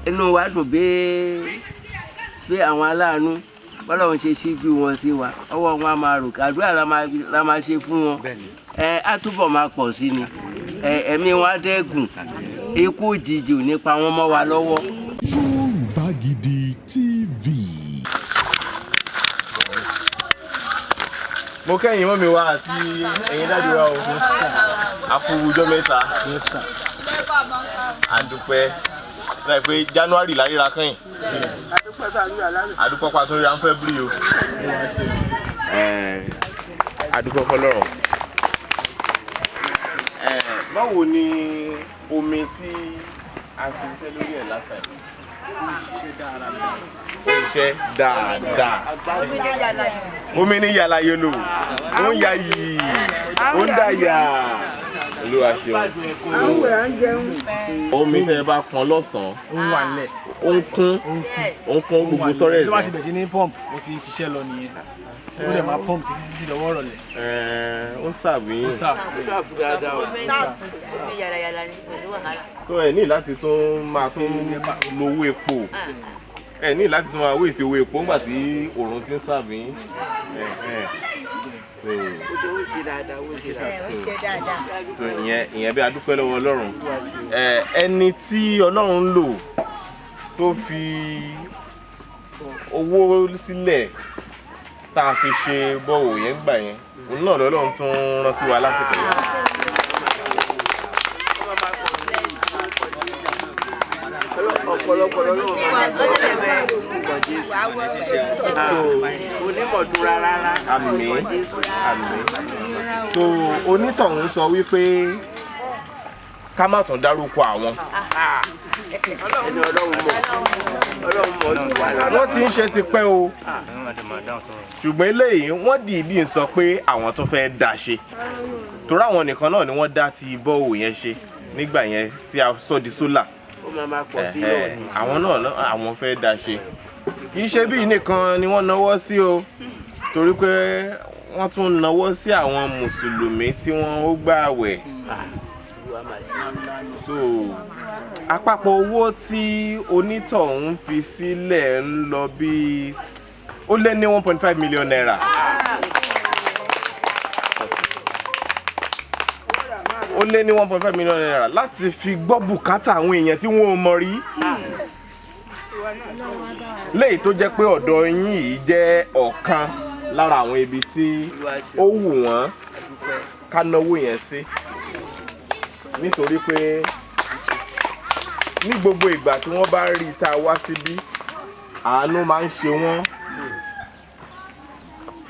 Inú wa dùn bí bí àwọn aláàánú bọ́lọ́run ṣe ṣíjú wọn sí wa. Ọwọ́ wọn á máa rò, àdúrà la máa ṣe fún wọn. Ẹ á túbọ̀ máa pọ̀ sí ni. Ẹ ẹ̀mí wọn á dẹ́gùn, ikú òjijì ò ní pa wọ́n mọ́ wa lọ́wọ́. Yorùbá Gidi TV. Mo kẹ́yìn mọ́ mi wá àti ẹ̀yin daddy wa o. A kú ọjọ́ mẹ́ta. Àdúpẹ́ láì pé January láríra kẹ́yìn. Àdúpẹ́ pa tó rí à ń February o. Àdúpẹ́ fọlọ́run. Báwo ni omi tí a ṣe iṣẹ́ lórí ẹ̀ last time? Ó ṣiṣẹ́ dáadáa. Omi ní yàrá yẹlò, ó ń ya yìí, ó ń dà yà. Olúwa ṣeun. Omi tẹ́ ẹ bá pọn lọ́sàn-án, Ó ń wà nílẹ̀. ó ń kún, ó ń kún gbogbo storage. Tó bá ti bẹ̀rẹ̀ sí ní pump, ó ti ń ṣiṣẹ́ lọ nìyẹn. Ó dẹ̀ máa pump títí títí lọ́wọ́ ìrọ̀lẹ́. Ó sàbí. Ó sàf. Omi yàrá yàrá ni pẹ̀lú wàhálà. Tó ẹ ní láti tún máa tún lo owó epo, ẹ ní láti tún máa waste owó epo nígbà tí òòrùn ti ń sàbí. Ó ṣe dáadáa, ó ṣe dáadáa. So ìyẹn bí, a dúpẹ́ lọ́wọ́ Ọlọ́run. Ẹni tí Ọlọ́run ń lò tó fi owó sílẹ̀ tá a fi ṣe borehole yẹn gbà yẹn, òun náà lọ́lọ́run tún rán sí wa lásìkò yẹn. Ọ̀pọ̀lọpọ̀ lọ́wọ́ máa ń So onímọ̀dúnra rárá. Àmín, àmín. So onítọ̀hún sọ wípé ká má tún dárúkọ àwọn. Ẹni Ọlọ́run mọ̀, Ọlọ́run mọ̀ jù wá lọ. Wọ́n ti ń ṣe tipẹ́ o, ṣùgbọ́n eléyìí, wọ́n dìídì ń sọ pé àwọn tó fẹ́ dá ṣe, torí àwọn nìkan náà ni wọ́n dá ti borehole yẹn ṣe nígbà yẹn tí a sọ di solar. Ó máa máa pọ̀ sí náà ni. Àwọn náà àwọn fẹ́ dá ṣe. Kì í ṣe bí nìkan ni wọ́n náwó sí o, torí pé wọ́n tún náwó sí àwọn mùsùlùmí tí wọ́n ó gbààwẹ̀. So àpapọ̀ owó tí onítọ̀hún fi sílẹ̀ ń lọ bí ó lé ní ₦1.5 million. Ó lé ní ₦1.5 million láti fi gbọ́ bùkátà àwọn èèyàn tí wọ́n ò mọ̀ rí, léyìí tó jẹ́ pé ọ̀dọ̀ yín yìí jẹ́ ọ̀kan lára àwọn ibi tí ó wù wọ́n ká náwó yẹn sí, nítorí pé ní gbogbo ìgbà tí wọ́n bá rí tá a wá síbí, àánú máa ń ṣe wọ́n.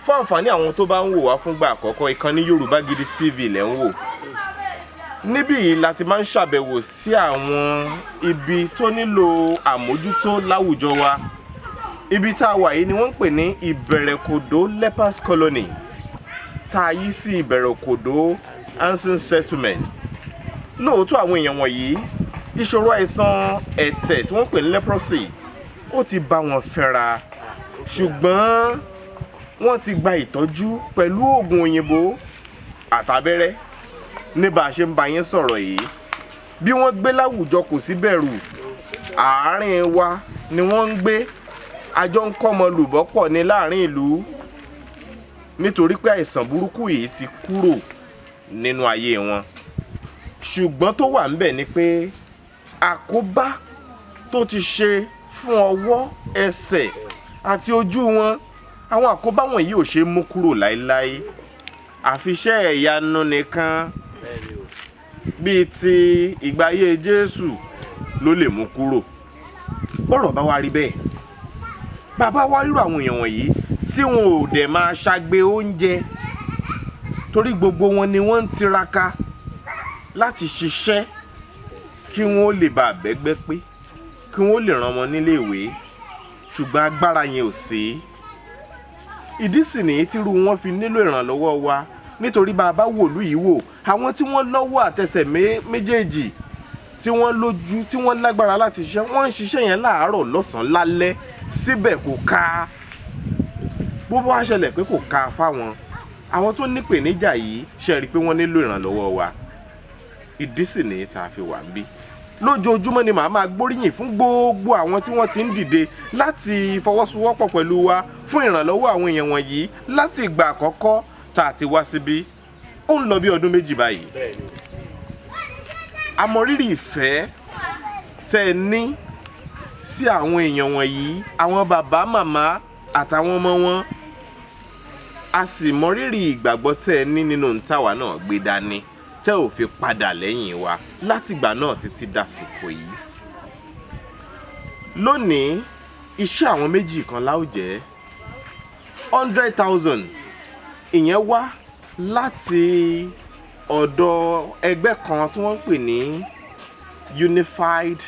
Fún àǹfààní àwọn tó bá ń wò wá fúngbà àkọ́kọ́, ìkànnì Yorùbá Gidi TV lẹ́ ń wò. Níbí yìí la ti máa ń ṣàbẹ̀wò sí àwọn ibi tó nílò àmójútó láwùjọ wa. Ibi tá a wà yìí ni wọ́n ń pè ní Ìbẹ̀rẹ̀kòdó Lepers Colony, tá a yí sí Ìbẹ̀rẹ̀kòdó Housing Settlement. Lóòótọ́, àwọn èèyàn wọ̀nyí, ìṣòro àìsàn ẹ̀tẹ̀ tí wọ́n ń pè ní leprosy, ó ti bá wọn fínra, ṣùgbọ́n wọ́n ti gba ìtọ́jú pẹ̀lú oògùn òyìnbó àtàbẹ́rẹ́. Ní bá a ṣe ń bá yín sọ̀rọ̀ yìí, bí wọ́n gbé láwùjọ, kò sí bẹ̀rù. Àárín wa ni wọ́n ń gbé, àjọ ń kọ́mọ lùbọ́ pọ̀ ní láàrin ìlú, nítorí pé àìsàn burúkú yìí ti kúrò nínú ayé wọn. Ṣùgbọ́n tó wà ńbẹ̀ ni pé àkóbá tó ti ṣe fún ọwọ́, ẹsẹ̀ àti ojú wọn, àwọn àkóbá wọ̀nyí ò ṣe é mú kúrò láéláé, àfiṣẹ́ ìyanu nìkan bíi ti ìgbà ayé Jésù ló lè mú kúrò. Bọ́rọ̀ bá wá rí bẹ́ẹ̀, bàbá wa, rírò àwọn èèyàn wọ̀nyí tí wọn ò dẹ̀ máa ṣagbe oúnjẹ, torí gbogbo wọn ni wọ́n ń tiraka láti ṣiṣẹ́ kí wọ́n lè bá àbẹ́gbẹ́ pé kí wọ́n lè ràn wọn nílé ìwé, ṣùgbọ́n agbára yẹn ò sí. Ìdí sì nìyí tírú wọn fi nílò ìrànlọ́wọ́ wa, nítorí bá a bá wòlú yìí wò, àwọn tí wọ́n lọ́wọ́ àtẹsẹ̀ méjèèjì, tí wọ́n lójú, tí wọ́n lágbára láti ṣiṣẹ́, wọ́n ń ṣiṣẹ́ yẹn láàárọ̀, lọ́sàn-án, lálẹ́, síbẹ̀ kò ká. Bó bá wá ṣẹlẹ̀ pé kò ká fáwọn àwọn tó nípèníjà yìí, ṣe rí i pé wọ́n nílò ìrànlọ́wọ́ wa. Ìdí sì nìyí tá a fi wà ń bí. Lójoojúmọ́ ni màá máa gbóríyìn fún gbogbo àwọn tí wọ́n ti ń dìde láti fọwọ́sowọ́pọ̀ pẹ̀lú wa fún ìrànlọ́wọ́ àwọn èèyàn wọ̀nyí láti ìgbà àkọ́kọ́ tá a ti wá síbí. Ó ń lọ bí ọdún 2 báyìí. A mọ rírì ìfẹ́ tẹ́ ẹ ní sí àwọn èèyàn wọ̀nyí, àwọn bàbá màmá àtàwọn ọmọ wọn. A sì mọ rírì ìgbàgbọ́ tẹ́ ẹ ní nínú ntàwa náà gbé dání tẹ́ ò fi padà lẹ́yìn wa látìgbà náà títí dàsìkò yìí. Lónìí, iṣẹ́ àwọn méjì kan la ó jẹ́ 100,000. Ìyẹn wá láti ọ̀dọ̀ ẹgbẹ́ kan tí wọ́n ń pè ní Unified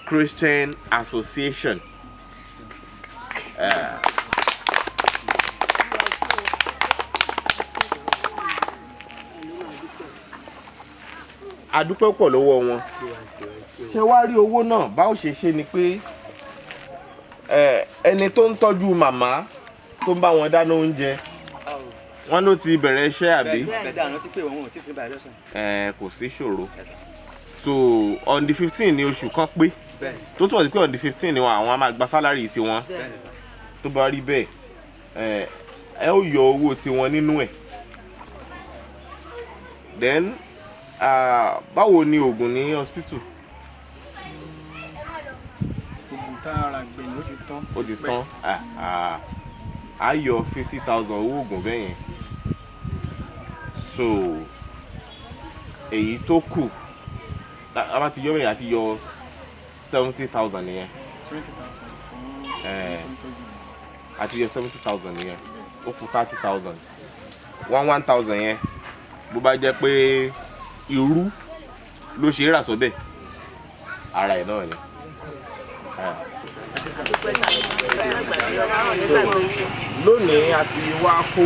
Christian Association. A dúpẹ́ pọ̀ lọ́wọ́ wọn. Ṣé wá rí owó náà bá ó ṣe ṣe ni pé ẹni tó ń tọ́jú màmá tó ń bá wọn dáná oúnjẹ, wọn ló ti bẹ̀rẹ̀ iṣẹ́ àbí? Kò sí ṣòro. So on the 15 ni oṣù kan pé, tó túmọ̀ sí pé on the 15 ni àwọn á máa gba sálárì tiwọn. Tó bá rí bẹ́ẹ̀, ẹ ó yọ owó tiwọn nínú ẹ̀. Then báwo ni oògùn ní hospital? Oògùn tá a rà gbẹ̀yìn ó ti tán. Ó ti tán. A yọ 50,000 owó oògùn bẹ́ẹ̀ yẹn. So èyí tó kù a bá ti yọ bẹ́ẹ̀, a ti yọ 70,000 nìyẹn. 20,000 fún A ti yọ 70,000 nìyẹn, ó kù 30,000. 1,000 yẹn, bó bá jẹ́ pé irú ló ṣe é rà sọ́bẹ̀, ara ẹ̀ náà ni. Lónìí a ti wá kó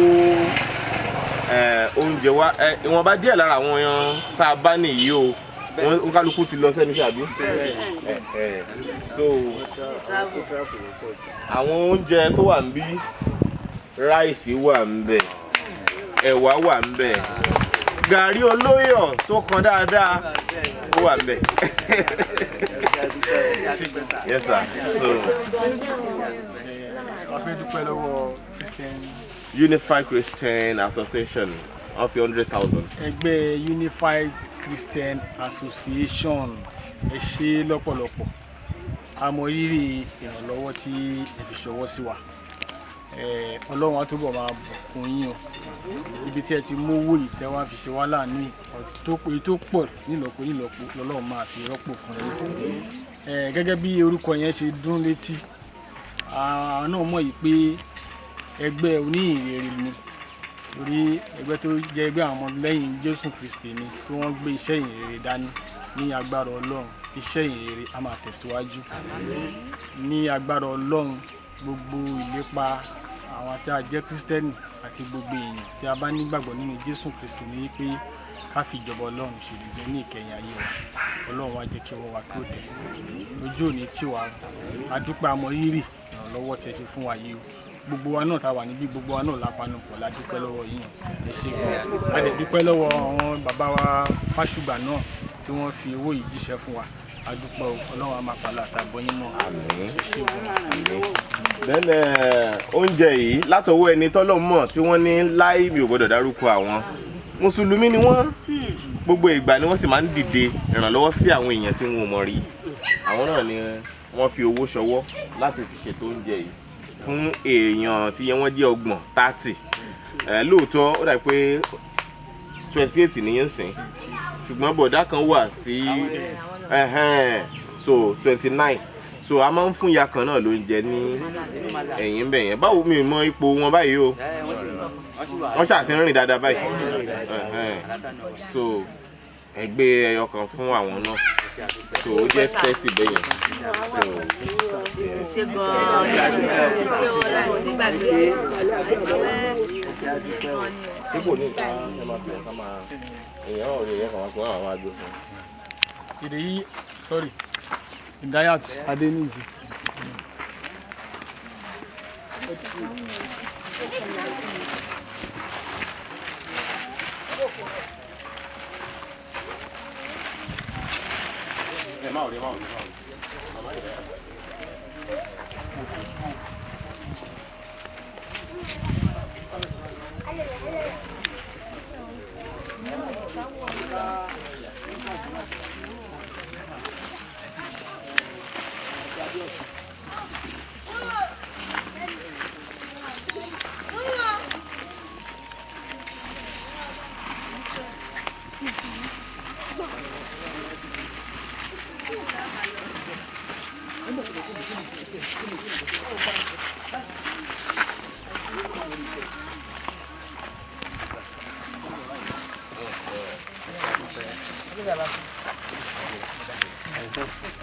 oúnjẹ wá, ìwọ̀nba díẹ̀ lára àwọn èèyàn tá a bá nìyí o. Wọ́n kálukú ti lọ sẹ́nu iṣẹ́ àbí? So àwọn oúnjẹ tó wà níbí, ráìsì wà ńbẹ̀, ẹ̀wà wà ńbẹ̀, gàrí olóyọ̀ tó kan dáadáa ó wà ńbẹ̀. Yes sir. So a fẹ́ dúpẹ́ lọ́wọ́ Christian Unified Christian Association, wọ́n fi 100,000. Ẹgbẹ́ Unified Christian Association, ẹ ṣé lọ́pọ̀lọpọ̀. A mọ rírì ìrànlọ́wọ́ tí ẹ fi ṣọwọ́ sí wa. Ọlọ́run á túbọ̀ máa bùkún yín o. Ibi tí ẹ ti mú owó yìí tẹ́ wá fi ṣe wá láàánú yìí, èyí tó pọ̀ nílọ́po nílọ́po lọ́lọ́run máa fi rọ́pò fún yín. Gẹ́gẹ́ bí orúkọ yẹn ṣe dún létí, àwọn náà mọ̀ yìí pé ẹgbẹ́ oníhìnrere ni, torí ẹgbẹ́ tó jẹ́ ẹgbẹ́ àwọn ọmọlẹ́yìn Jésù Kristi ni, tí wọ́n gbé iṣẹ́ ìhìnrere dání. Ní agbára Ọlọ́run, iṣẹ́ ìhìnrere á máa tẹ̀síwájú. Ní agbára Ọlọ́run, gbogbo ìlépa àwọn tí a jẹ́ Kristẹni àti gbogbo èèyàn tí a bá nígbàgbọ́ nínú Jésù Kristi ni pé ká fi ìjọba Ọlọ́run ṣèlú ní ìkẹyìn ayé wa. Ọlọ́run wá jẹ́ kí ọwọ́ wa kí ó tẹ̀. Ojú òní tì wá, a dúpẹ́, a mọ rírì ìrànlọ́wọ́ tí ẹ ṣe fún wa yìí o. Gbogbo wa náà tá wà níbí, gbogbo wa náà lápanupọ̀ la dúpẹ́ lọ́wọ́ yín, ẹ ṣé gan. A dẹ̀ dúpẹ́ lọ́wọ́ àwọn bàbá wa Fásùgbà náà tí wọ́n fi owó yìí jíṣẹ́ fún wa. A dúpẹ́ o, Ọlọ́run á máa pàlọ́ àtàbọ̀ yín mọ́. Ẹ ṣé gan. Then oúnjẹ yìí látọwọ́ ẹni tọ́lọ́run mọ̀ tí wọ́n ní láì mi ò gbọ́dọ̀ dárúkọ àwọn. Mùsùlùmí ni wọ́n, gbogbo ìgbà ni wọ́n sì máa ń dìde ìrànlọ́wọ́ sí àwọn èèyàn tí wọn ò mọ̀ rí. Àwọn náà ni wọ́n fi owó ṣọwọ́ láti fi ṣètò oúnjẹ yìí fún èèyàn tí wọ́n jẹ́ 30, 30. Lóòótọ́ ó dà pé 28 nìyẹn sìn, ṣùgbọ́n bọ̀dá kan wà tí so 29. So a máa ń fún ìyá kan náà lóúnjẹ ní ẹ̀yìn bẹ̀ yẹn. Báwo mi mọ ipò wọn báyìí o, wọ́n ṣáà ti ń rìn dáadáa báyìí. So ẹ gbé ẹyọ kan fún àwọn náà, so ó jẹ́ 30 bẹ́ẹ̀ yẹn. Ṣé gan-an ṣé o láti nígbàgbé? Dípò ní nǹkan ẹ máa fi ẹ̀ka máa èèyàn ọ̀rẹ́ ẹ̀yẹ kan wá pé àwọn máa gbé fún un. Èdè yìí, sorry, Idayat Adeniyi. Ẹ má wọlé, ẹ má wọlé, ẹ má wọlé.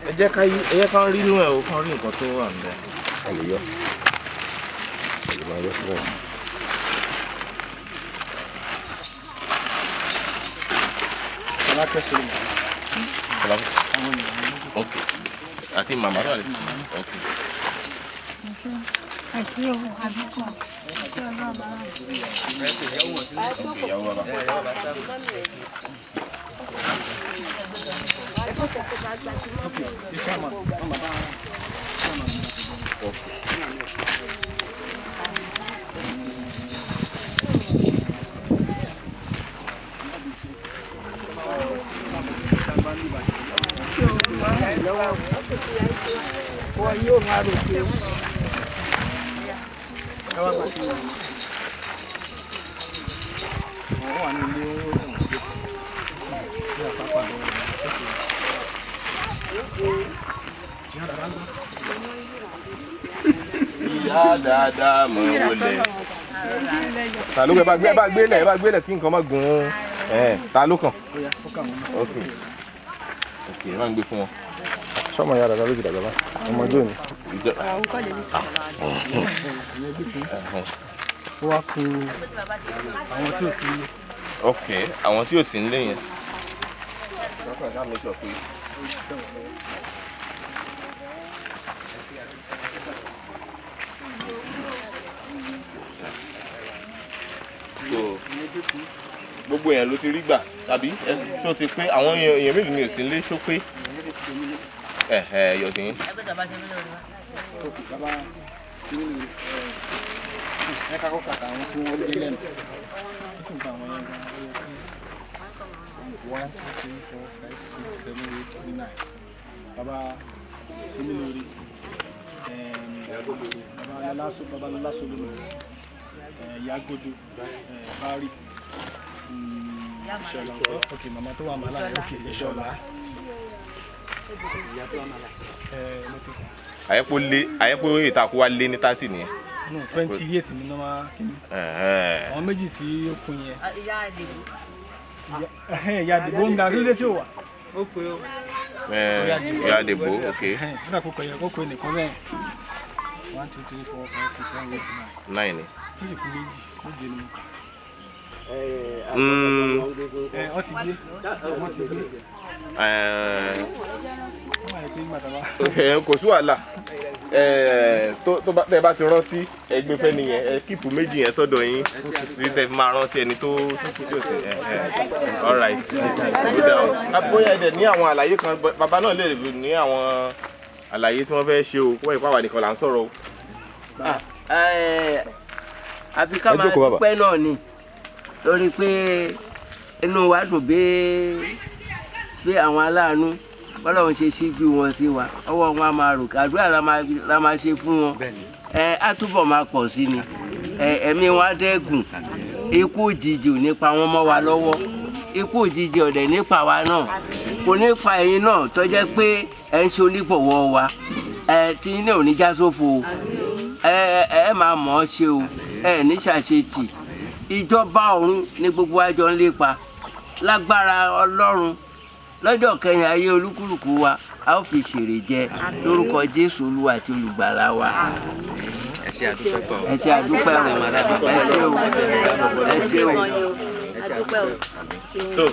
Ẹ jẹ́ ká yí, ẹ jẹ́ ká rí inú ẹ̀ o, ká rí nǹkan tó wà níbẹ̀. A lè yọ, a lè máa yọ síbẹ̀. Ok, àti màmá tó wà lè. Ok. Ok, ìyàwó bàbá. Wọn yóò máa rò pé Àwọn wà ní ilé ọ̀hún ní àpapọ̀ àwọn Ìyá dáadáa mọ̀ ń wọlé. Ta ló kàn? Ẹ bá gbé lẹ̀, ẹ bá gbé lẹ̀ kí nǹkan má gùn ún. Ẹ ta ló kàn? Ok. Ok, ẹ máa ń gbé fún wọn. Sọmọ ya dada ló ti dàgbà báyìí, ọmọ ọjọ́ òní. Ó wá kó àwọn tí ò sí ilé. Ok, àwọn tí ò sí nílé yẹn. So, gbogbo èèyàn ló ti rí gbà tàbí ṣó ti pé? Àwọn èèyàn mélòó ni ò sí nílé, ṣó pé? Ẹ̀hẹ̀, yọ̀ dín. Bàbá tí ó lè ẹ ká kó kàkà àwọn tí wọ́n lé lẹ́nu. Ó tún gba àwọn yẹn gan-an, ó yẹ kí one, two, three, four, five, six, seven, eight, nine. Bàbá sẹ́mi lórí, bàbá Lọ́lá, bàbá Lọ́lá Solomon, Yagodo, Bari, Ìṣọ̀lá. Ok, màmá tó wà màlá yẹn, ok, Ìṣọ̀lá. Mo ti kà. Àyẹ̀pọ̀ lé, àyẹ̀pọ̀ ìtàkùn wa lé ní 30 nìyẹn. No, 28 ní normal kìíní. Ẹ̀hẹ̀. Àwọn méjì tí ó kún yẹn. Ìyá Àdìgún. Ìyá Àdìgbò ń da sílé tí ó wà. Ìyá Àdìgbò, ok. Nígbà kókò yẹ kókò nìkan bẹ́ẹ̀. One, two, three, four, five, six, seven, eight, nine. Nine ni. Ó sì kú méjì, méje ni mo kà. Ẹ wọ́n ti gbé, wọ́n ti gbé. Wọ́n máa yẹ pé nígbà tá a bá. Kò sí wàhálà. Tó bá tẹ́ bá ti rántí, ẹ gbé fẹ́ nìyẹn, ẹ kíìpù méjì yẹn sọ́dọ̀ yín ní tẹ́ fi máa rántí ẹni tó tí ò sí. All right, ó dà o. Bóyá ẹ dẹ̀ ní àwọn àlàyé kan, bàbá náà lè ní àwọn àlàyé tí wọ́n fẹ́ ṣe o, wọ́n ìpá wà nìkan là ń sọ̀rọ̀ o. Àfi ká Ẹ máa jókòó, bàbá. dúpẹ́ náà ni lórí pé inú wa dùn bí bí àwọn aláàánú bọ́lọ́run ṣe ṣíjú wọn sí wa, ọwọ́ wọn á máa rò, àdúrà la máa ṣe fún wọn. Ẹ á túbọ̀ máa pọ̀ sí ni. Ẹ ẹ̀mí wọn á dẹ́gùn, ikú òjijì ò ní pa wọ́n mọ́ wa lọ́wọ́, ikú òjijì ọ̀dẹ̀ nípa wa náà kò ní pa ẹ̀yin náà tó jẹ́ pé ẹ̀ ń ṣe onígbọ̀wọ́ wa. Ẹ tí iná ò ní já sófo o. Ẹ ẹ máa mọ̀ ọ́ ṣe o, ẹ ní ṣàṣetì. Ìjọba ọ̀run ní gbogbo àjọ ń lépa lágbára Ọlọ́run. Lọ́jọ́ kẹyìn ayé olúkúlùkù wa, a ó fi ṣèrè jẹ lórúkọ Jésù Olúwa àti olùgbàlà wa. Ẹ ṣe àdúpẹ́ pọ̀. Ẹ ṣe àdúpẹ́ o, ẹ ṣé o, ẹ ṣé o. Adúpẹ́ o. So,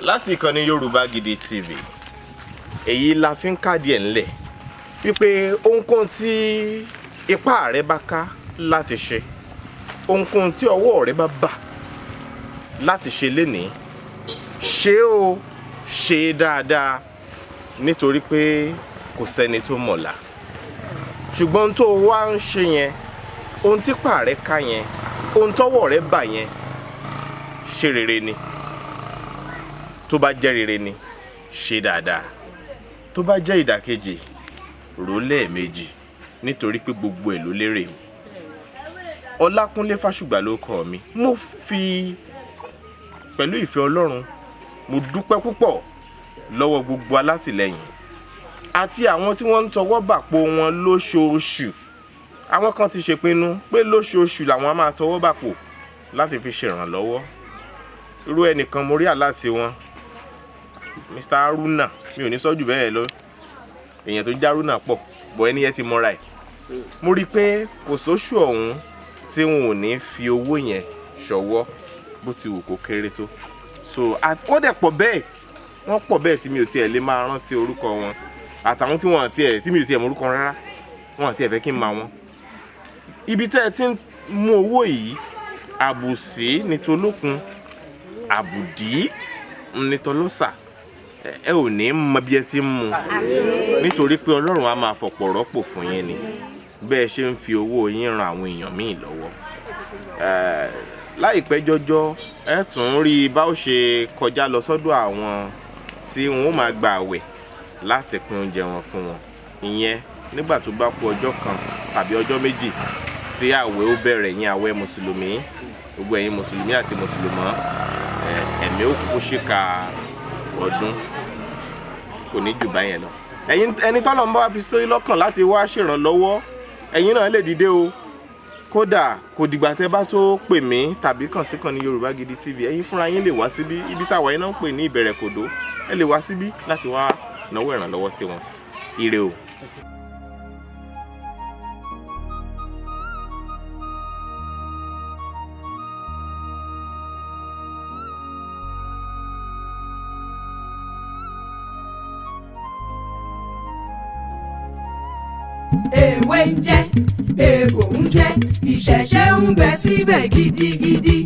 láti ìkànnì Yorùbá Gidi TV, èyí la fi ń kádìí ẹ̀ ńlẹ̀ wípé ohunkóhun tí ipá rẹ bá ká láti ṣe, ohunkóhun tí ọwọ́ rẹ bá bà láti ṣe lénìí, ṣe o, Ṣe dáadáa, nítorí pé kò sẹ́ni tó mọ̀la. Ṣùgbọ́n ohun tó wá ń ṣe yẹn, ohun tí pà rẹ ká yẹn, ohun tọ́wọ́ rẹ bà yẹn, ṣe rere ni. Tó bá jẹ́ rere ni, ṣe dáadáa. Tó bá jẹ́ ìdàkejì, rò ó lẹ́ẹ̀mejì, nítorí pé gbogbo ẹ̀ ló lérè o. Ọlákúnlé Fásùgbà ló kọ mi. Mo fi pẹ̀lú ìfẹ́ Ọlọ́run, mo dúpẹ́ púpọ̀ lọ́wọ́ gbogbo alátìlẹyìn àti àwọn tí wọ́n ń tọwọ́ bàpò wọn lóṣooṣù. Àwọn kan ti ṣèpinnu pé lóṣooṣù làwọn á máa tọwọ́ bàpò láti fi ṣèrànlọ́wọ́. Irú ẹnìkan mo rí àláti wọn, Mr. Haruna, mi ò ní sọ́jú bẹ́ẹ̀ lọ, èèyàn tó jẹ́ Haruna pọ̀, bọ̀ ẹni yẹn ti mọ́ra ẹ̀. Mo rí i pé kò sóṣù ọ̀hún tí wọn ò ní fi owó yẹn ṣọwọ́, bó ti wù kó kéré tó. So wọ́n dẹ̀ pọ̀ bẹ́ẹ̀, wọ́n pọ̀ bẹ́ẹ̀ tí mi ò tiẹ̀ lè máa rántí orúkọ wọn, àtàwọn tí wọ́n tiẹ̀ tí mi ò tiẹ̀ mọ orúkọ wọn rárá, wọn àti ẹ̀ fẹ́ kí n máa wọn. Ibi tẹ́ ẹ ti ń mú owó yìí, àbùsí ní tolókun, àbùdí ní tọlọ́sà, ẹ ò ní mọ bí ẹ ti ń mú, nítorí pé Ọlọ́run á máa fọ̀pọ̀ rọ́pò fún yín ni bẹ́ẹ̀ ṣe ń fi owó yín ran àwọn èèyàn míì lọ́wọ́. Láìpẹ́ jọjọ, ẹ tún rí bá ó ṣe kọjá lọ sọ́dọ̀ àwọn tí wọn ó máa gba àwẹ̀ láti pín oúnjẹ wọn fún wọn. Ìyẹn nígbà tó bá kù ọjọ́ kan tàbí ọjọ́ méjì tí àwẹ̀ ó bẹ̀rẹ̀, yín àwẹ̀ mùsùlùmí, gbogbo ẹ̀yin mùsùlùmí àti mùsùlùmọ́, ẹ̀mí ó kúkú ṣìkà ọdún, kò ní jù báyẹn lọ. Ẹ̀yin ẹni tọ́lọ̀ ń bá fi sí lọ́kàn láti wá ṣèrànlọ́wọ́, ẹ̀yin náà lè dìde o. Kódà kò dìgbà tẹ́ bá tó pè mí tàbí kàn sí kan ní Yorùbá Gidi TV, ẹ̀yin fúnra yín lè wá síbí, ibi táwa yín náà ń pè ní Ìbẹ̀rẹ̀kòdó, ẹ lè wá síbí láti wá náwó ìrànlọ́wọ́ sí wọn. Ire o. Ewé ń jẹ́, egbò ń jẹ́, ìṣẹ̀ṣẹ̀ ń bẹ síbẹ̀ gidigidi.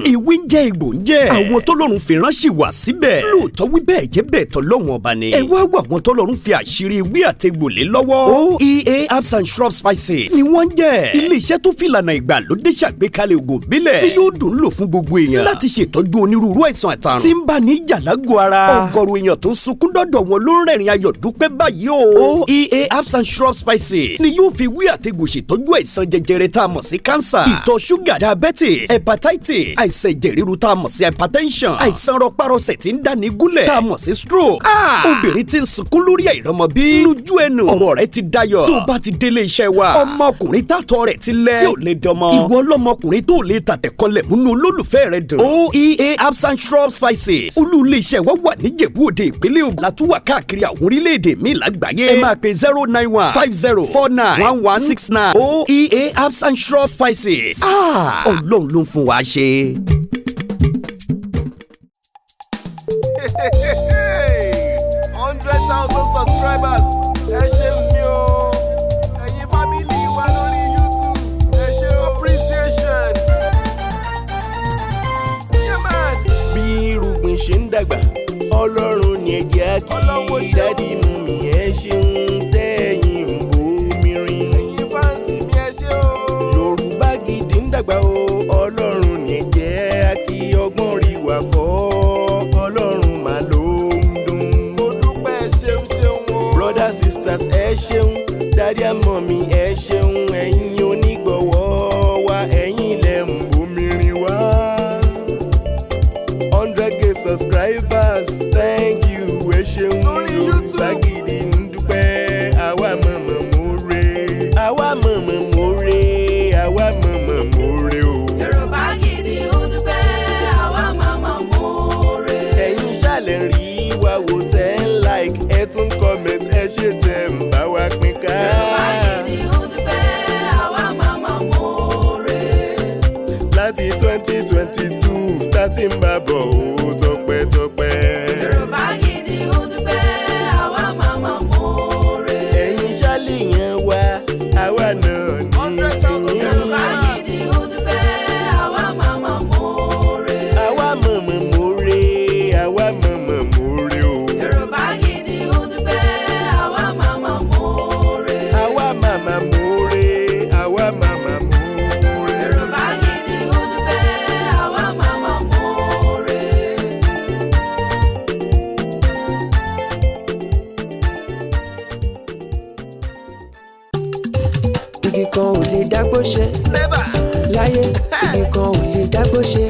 Ewé ń jẹ́, egbò ń jẹ́, àwọn tọ́lọ́run fi ránṣẹ́ wá síbẹ̀. Lóòótọ́ wí bẹ́ẹ̀ jẹ́ bẹ́ẹ̀ tọ́lọ́run ọba ni. Ẹ wá wọ àwọn tọ́lọ́run fi àṣírí ewé àtegbò lé lọ́wọ́. OEA herbs and shrub spices ni wọ́n ń jẹ́. Ilé-iṣẹ́ tó fìlànà ìgbàlódé ṣàgbékalẹ̀ ògùn ìbílẹ̀ tí yóò dùn lò fún gbogbo èèyàn láti ṣètọ́jú onírúurú àìsàn àtàrùn tí ń bá ní jàlágò ara. Ọ̀gọ̀rọ̀ èèyàn tó ń sunkún dọ́dọ̀ wọn ló ń rẹ̀rìn ayọ̀ dúpẹ́ báyìí o. OEA herbs and shrub spices ni yóò fi wí àtegbò ṣètọ́jú àìsàn jẹjẹrẹ tá a mọ̀ sí cancer, ìtọ̀ ṣúgà, diabetes, hepatitis, àìsàn ẹ̀jẹ̀ ríru tá a mọ̀ sí hypertension, àìsàn rọpárọsẹ̀ tí ń dáni gúnlẹ̀ tá a mọ̀ sí stroke. Obìnrin tí ń sunkún lórí àìrọ́mọbí lójú ẹnu ọ̀rọ̀ rẹ̀ ti dayọ̀. Tó bá ti délé iṣẹ́ wa, ọmọkùnrin tàtọ̀ rẹ̀ ti lẹ̀ tí ò lè dọmọ, ìwọ ọlọ́mọkùnrin tó lè tàtẹ̀kọlẹ̀ múnú olólùfẹ́ rẹ̀ dùn. OEA herbs and shrub spices, olú ilé iṣẹ́ wa wà níjẹ̀bú Òde, ìpínlẹ̀ Ògùn, látúwà káàkiri àwọn orílẹ̀-èdè míì lágbàáyé. Ẹ máa pe 09150491169. OEA herbs and shrub spices, Ọlọ́run ló ń fún wa ṣe. 100,000 subscribers, ẹ ṣeun mi o, ẹ̀yin family wa lórí YouTube, ẹ ṣe appreciation. Yeah, man. Bí irúgbìn ṣe ń dàgbà, Ọlọ́run ní ẹ̀jẹ̀ á kí daddy mummy, ẹ ṣeun tẹ́yìn ń bomi rin. Ẹ̀yin fans mi, ẹ ṣé o. Yorùbá Gidi ń dàgbà o, Ọlọ́run ní ẹ̀jẹ̀ á kí, ọgbọ́n rí wa kọ́, Ọlọ́run mà ló ń dùn. Mo dúpẹ́, ṣeun ṣeun o. Brothers, sisters, ẹ ṣeun, daddy and mummy, ẹ ṣeun, ẹ̀yin onígbọ̀wọ́ wa, ẹ̀yin lẹ ń bomi rin wá. 100K subscribers, thank you, ẹ ṣeun. Lórí Yorùbá YouTube. Gidi ń dúpẹ́, àwa mọ̀mọ̀ mórè, àwa mọ̀mọ̀ mórè, àwa mọ̀mọ̀ mórè o. Yorùbá Gidi ń dúpẹ́, àwa màmá mọ́ọ̀rẹ́. Ẹ̀yin ṣàlẹ̀ rí wa wò, tẹ́ ń like, ẹ tún comment, ẹ ṣe tẹ̀ ń bá wa pín ká. Yorùbá Gidi ń dúpẹ́, àwa màmá mọ́ọ̀rẹ́. Láti 2022 tá ti ń bá bọ̀ ó, tọpẹ́tọpẹ́. Yorùbá Gidi ń dúpẹ́, àwa màmá mọ́ọ̀rẹ́. Ẹ̀yin ṣàlẹ̀ yẹn wá, àwa náà ní tìyín. Yorùbá Gidi ń dúpẹ́, àwa màmá mọ́ọ̀rẹ́. Àwa mọ̀mọ̀ mórè, àwa mọ̀mọ̀ mórè. Igi kan ò lè dágbó ṣe láyé, igi kan ò lè dágbó ṣe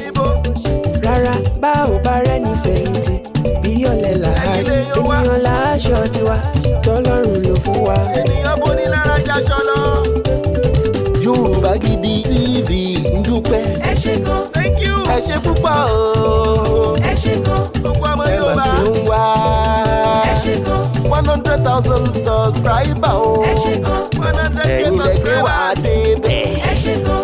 rárá. Bá ò bá rẹ́ni fẹ̀yìntì, bí ọ̀lẹ làárí. Ènìyàn láṣọ tiwa tọ́lọ́run ló fún wa. Ènìyàn bó ní lára jaṣọ lọ. Yorùbá Gidi TV ń dúpẹ́. Ẹ ṣé gan. Thank you. Ẹ ṣé púpọ̀ o. Ẹ ṣé gan. Gbogbo ọmọ Ẹ mà Yorùbá. ṣe ń wá. Ẹ ṣé gan. 100,000 subscriber o. Ẹ ṣé gan. 100K Ẹ̀yin lẹ gbé wá subscribers. débẹ̀. Ẹ ṣé gan.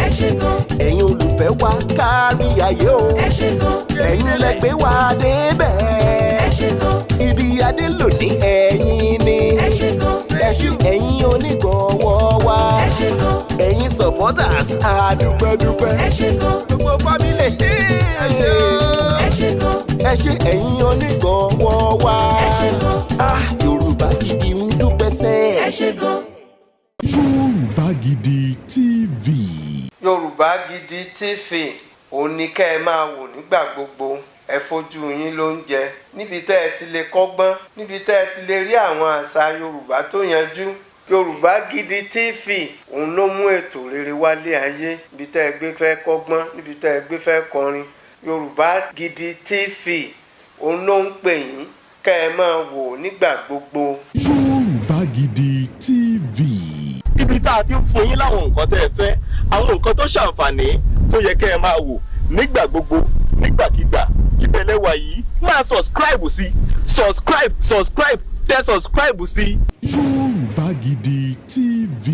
Ẹ ṣé gan. Ẹ̀yin olùfẹ́ wa kárí ayé o. Ẹ ṣé gan. Ẹ̀yin lẹ gbé wá débẹ̀. Ẹ ṣé gan. Ibi adé lónìí, ẹ̀yin ni. Ẹ ṣé gan. Ẹ ṣé ẹ̀yin onígbọ̀wọ́ wa. Ẹ ṣé gan. Ẹ̀yin supporters, àdúpẹ́dúpẹ́. Ẹ ṣé gan. Gbogbo family. Ẹ ṣé o. Ẹ ṣé gan. Ẹ ṣé ẹ̀yin onígbọ̀wọ́ wa. Ẹ ṣé gan. Ah, Yorùbá Gidi ń dúpẹ́ sẹ́. Ẹ ṣé gan. Yorùbá Gidi TV. Yorùbá Gidi TV, òun ni kẹ́ ẹ máa wò nígbà gbogbo. Ẹ fojú yín ló ń jẹ níbi tẹ́ ẹ ti lè kọ́gbọ́n, níbi tẹ́ ẹ ti lè rí àwọn àṣà Yorùbá tó yanjú. Yorùbá Gidi TV, òun ló mú ètò rere wálé ayé. Níbi tẹ́ ẹ gbé fẹ́ kọ́gbọ́n, níbi tẹ́ ẹ gbé fẹ́ kọrin, Yorùbá Gidi TV, òun ló ń pè yín kẹ́ ẹ máa wò nígbà gbogbo. Yorùbá Gidi TV. Ibi tá a ti ń fún yín láwọn nǹkan tẹ́ ẹ fẹ́, àwọn nǹkan tó ṣàǹfààní tó yẹ kẹ́ ẹ máa wò nígbà gbogbo, nígbàkigbà, ìbẹ̀lẹ̀ wà yìí. Máa subscribe sí, subscribe, subscribe, tẹ subscribe sí. Yorùbá Gidi TV.